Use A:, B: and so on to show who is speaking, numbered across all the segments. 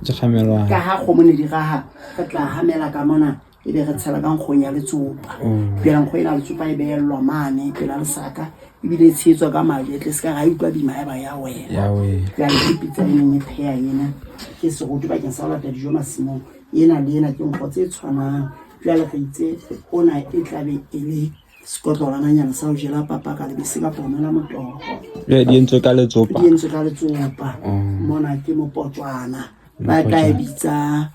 A: Ke kgamelwana.
B: Ka ha kgomo ne di raha, re tla hamela ka mona e be re tshela ka nkgong ya letsopa. Jwale nkgo ena ya letsopa e behellwa mane pela lesaka ebile e tshehetswa ka majwe e tle se ka ra utlwa bima ya ba ya wela.
A: Ya wela.
B: Jwale ke pitsa e neng e pheha ena ke seroto bakeng sa ho lata dijo masimong. Ena le ena ke nkgo tse tshwanang. Jwale re itse hona e tlabe e le sekotlolwananyana sa ho jela papa ka lebese kapa ho nwela motoho.
A: Jwale di entswe ka letsopa.
B: Di entswe ka letsopa. Mona ke mopotjwana. Ba tla e bitsa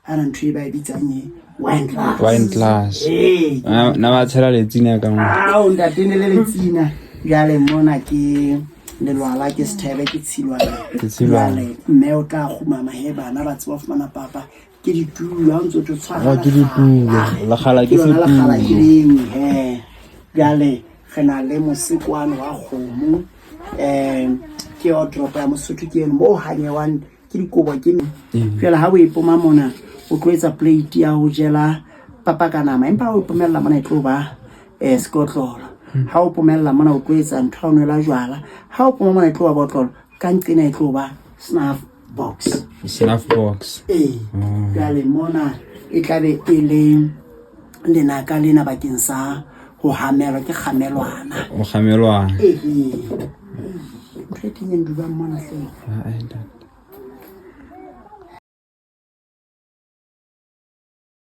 B: ana ntho e ba e bitsang e wine glass.
A: Wine glass.
B: Ee.
A: Na ba tshela letsina ka mona.
B: Ao ntate ne le letsina. Jwale mona ke lelwala ke sethebe ke tshilwana.
A: Ke tshilwana.
B: Jwale mme o tla kgumama he bana ba tseba ho fumana papa. Ke ditulo ha o ntso tlo tshwara.
A: Oh, ke ditulo. Lekgala ke
B: yona lekgala ke
A: setulo.
B: leo he. Jwale re na le mosekwano wa kgomo. Ke wardrobe ya Mosotho ke eno mo hanyewang ke dikobo ke Jwale ha o e poma mona o tlo etsa plate ya ho jela papa ka nama, empa ha o pomella mona e tlo ba sekotlolo. Ha o pomella mona o tlo etsa ntho ya ho nwela jwala. Ha o poma mona e tlo ba botlolo, ka nqena e tlo ba snuff box.
A: Snuff box.
B: Ee. Jwale mona e tlabe e le lenaka lena bakeng sa ho hamelwa, ke kgamelwana.
A: O kgamelwana.
B: Ee. Ntho e teng e ndubang mona hle.
A: Ah, ntate.